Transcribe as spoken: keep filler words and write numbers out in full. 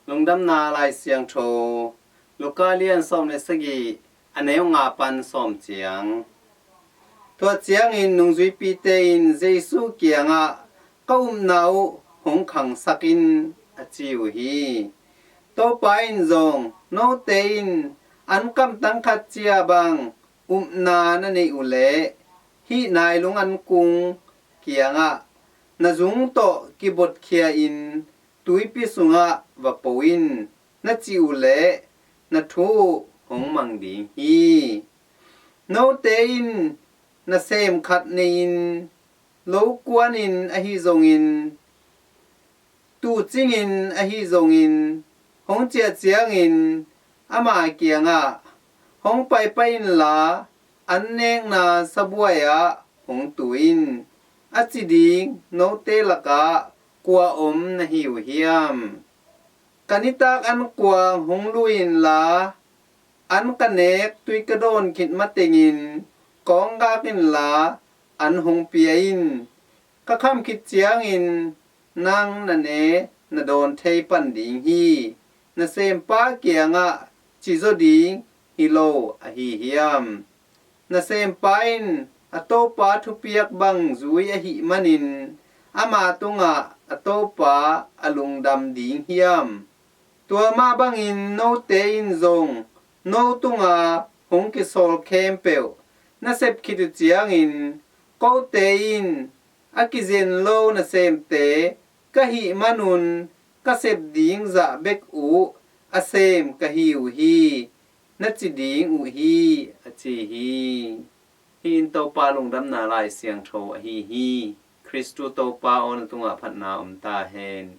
Lungdamna Lai Siangtho, Luka lian sawm le sagih, a neu nga pan sawm ciang. Tua ciangin nungzuipite in Jesu kiangah, "Ka upna uh hong khangsak in," a ci uh hi. Topa in zong, "Note in an kamtang khat cia bang upna na neih uh leh, hih nailung an kung kiangah, 'Na zung tawh kibotkhia in tuipi sungah va po in,' na cih uh leh, na thu uh hong mang ding hi. Note in nasem khat nei-in, lo kuanin ahi zongin, tuu cingin ahi zongin, hong ciah ciangin ama kiangah, 'Hong paipah inla, an nekna sabuai ah hong tu in,' a ci ding note lakah kua om na hi uh hiam? Ka nitak an kuang hong lui inla, an ka nek tui ka dawn khit matengin kawng gak inla, an hong pia in. Ka kham khit ciangin nang na ne na dawn thei pan ding hi, nasempa kiangah ci zaw ding hi lo ahi hiam? Nasempa in a topa thupiak bang zui ahih manin ama tungah a topa a lungdam ding hiam? Tua mah bangin note in zong no tunga hong kisawl khempeuh na sep khit uh ciangin, kote in a kizen lo nasemte ka hih manun ka sep ding zah bek uh a sem ka hi uh hi, na ci ding uh hi, a ci hi. Hih in Topa lungdamna Lai Siangtho ahi hi. Khristu Topa aw, na tungah phatna om ta hen.